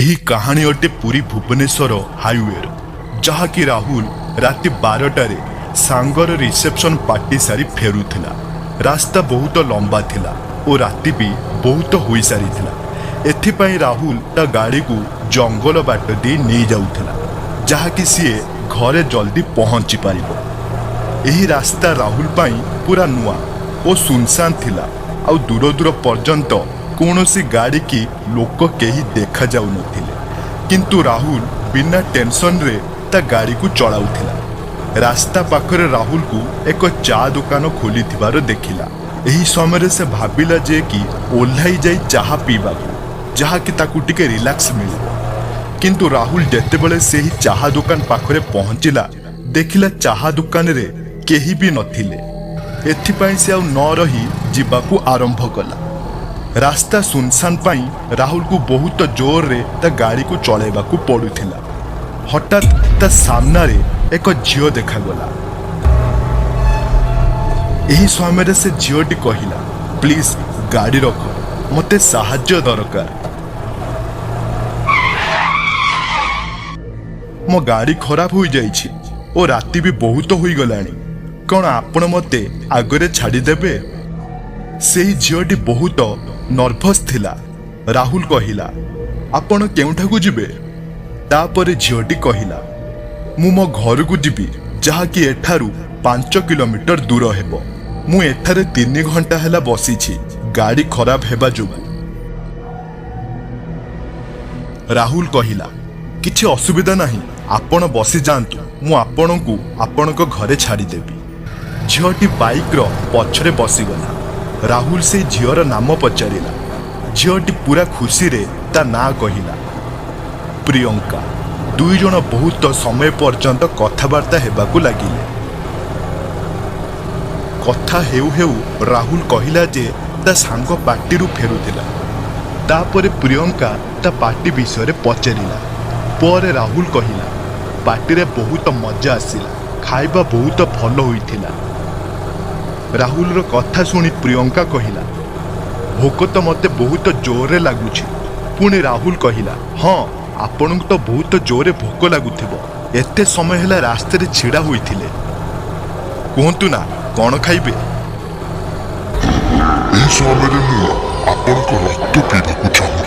ଏହି କାହାଣୀ ଅଟେ ପୁରୀ ଭୁବନେଶ୍ୱର ହାଇୱେର, ଯାହାକି ରାହୁଲ ରାତି 12ଟାରେ ସାଙ୍ଗର ରିସେପସନ୍ ପାର୍ଟି ସାରି ଫେରୁଥିଲା। ରାସ୍ତା ବହୁତ ଲମ୍ବା ଥିଲା ଓ ରାତି ବି ବହୁତ ହୋଇସାରିଥିଲା। ଏଥିପାଇଁ ରାହୁଲ ତା ଗାଡ଼ିକୁ ଜଙ୍ଗଲ ବାଟ ଦେଇ ନେଇଯାଉଥିଲା, ଯାହାକି ସିଏ ଘରେ ଜଲ୍ଦି ପହଞ୍ଚି ପାରିବ। ଏହି ରାସ୍ତା ରାହୁଲ ପାଇଁ ପୁରା ନୂଆ ଓ ସୁନସାନ ଥିଲା ଆଉ ଦୂର ଦୂର ପର୍ଯ୍ୟନ୍ତ କୌଣସି ଗାଡ଼ି କି ଲୋକ କେହି ଦେଖାଯାଉନଥିଲେ। କିନ୍ତୁ ରାହୁଲ ବିନା ଟେନସନରେ ତା ଗାଡ଼ିକୁ ଚଳାଉଥିଲା। ରାସ୍ତା ପାଖରେ ରାହୁଲକୁ ଏକ ଚା ଦୋକାନ ଖୋଲିଥିବାର ଦେଖିଲା। ଏହି ସମୟରେ ସେ ଭାବିଲା ଯେ କି ଓହ୍ଲାଇ ଯାଇ ଚାହା ପିଇବାକୁ, ଯାହାକି ତାକୁ ଟିକେ ରିଲାକ୍ସ ମିଳିବ। କିନ୍ତୁ ରାହୁଲ ଯେତେବେଳେ ସେହି ଚାହା ଦୋକାନ ପାଖରେ ପହଞ୍ଚିଲା, ଦେଖିଲା ଚାହା ଦୋକାନରେ କେହି ବି ନଥିଲେ। ଏଥିପାଇଁ ସେ ଆଉ ନ ରହି ଯିବାକୁ ଆରମ୍ଭ କଲା। ରାସ୍ତା ସୁନସାନ ପାଇଁ ରାହୁଲକୁ ବହୁତ ଜୋରରେ ତା ଗାଡ଼ିକୁ ଚଳାଇବାକୁ ପଡୁଥିଲା। ହଠାତ୍ ତା ସାମ୍ନାରେ ଏକ ଝିଅ ଦେଖାଗଲା। ଏହି ସମୟରେ ସେ ଝିଅଟି କହିଲା, "ପ୍ଲିଜ ଗାଡ଼ି ରଖ, ମୋତେ ସାହାଯ୍ୟ ଦରକାର। ମୋ ଗାଡ଼ି ଖରାପ ହୋଇଯାଇଛି ଓ ରାତି ବି ବହୁତ ହୋଇଗଲାଣି। କ'ଣ ଆପଣ ମୋତେ ଆଗରେ ଛାଡ଼ିଦେବେ?" ସେହି ଝିଅଟି ବହୁତ ନର୍ଭସ୍ ଥିଲା। ରାହୁଲ କହିଲା, "ଆପଣ କେଉଁଠାକୁ ଯିବେ?" ତାପରେ ଝିଅଟି କହିଲା, "ମୁଁ ମୋ ଘରକୁ ଯିବି, ଯାହାକି ଏଠାରୁ 5 କିଲୋମିଟର ଦୂର ହେବ। ମୁଁ ଏଠାରେ 3 ଘଣ୍ଟା ହେଲା ବସିଛି ଗାଡ଼ି ଖରାପ ହେବା ଯୋଗୁଁ।" ରାହୁଲ କହିଲା, "କିଛି ଅସୁବିଧା ନାହିଁ, ଆପଣ ବସିଯାଆନ୍ତୁ, ମୁଁ ଆପଣଙ୍କୁ ଆପଣଙ୍କ ଘରେ ଛାଡ଼ିଦେବି।" ଝିଅଟି ବାଇକ୍ର ପଛରେ ବସିଗଲା। ରାହୁଲ ସେଇ ଝିଅର ନାମ ପଚାରିଲା। ଝିଅଟି ପୁରା ଖୁସିରେ ତା ନାଁ କହିଲା, ପ୍ରିୟଙ୍କା। ଦୁଇ ଜଣ ବହୁତ ସମୟ ପର୍ଯ୍ୟନ୍ତ କଥାବାର୍ତ୍ତା ହେବାକୁ ଲାଗିଲେ। କଥା ହେଉ ହେଉ ରାହୁଲ କହିଲା ଯେ ତା ସାଙ୍ଗ ପାର୍ଟିରୁ ଫେରୁଥିଲା। ତାପରେ ପ୍ରିୟଙ୍କା ତା ପାର୍ଟି ବିଷୟରେ ପଚାରିଲା। ପରେ ରାହୁଲ କହିଲା, "ପାର୍ଟିରେ ବହୁତ ମଜା ଆସିଲା, ଖାଇବା ବହୁତ ଭଲ ହୋଇଥିଲା।" ରାହୁଲର କଥା ଶୁଣି ପ୍ରିୟଙ୍କା କହିଲା, "ଭୋକ ତ ମୋତେ ବହୁତ ଜୋରରେ ଲାଗୁଛି।" ପୁଣି ରାହୁଲ କହିଲା, "ହଁ, ଆପଣଙ୍କୁ ତ ବହୁତ ଜୋରରେ ଭୋକ ଲାଗୁଥିବ, ଏତେ ସମୟ ହେଲା ରାସ୍ତାରେ ଛିଡ଼ା ହୋଇଥିଲେ। କୁହନ୍ତୁ ନା, କ'ଣ ଖାଇବେ?" ଏହି ସମୟରେ ମୁଁ ଆପଣଙ୍କ ରକ୍ତ ପିଇବାକୁ ଚାହୁଁଛି।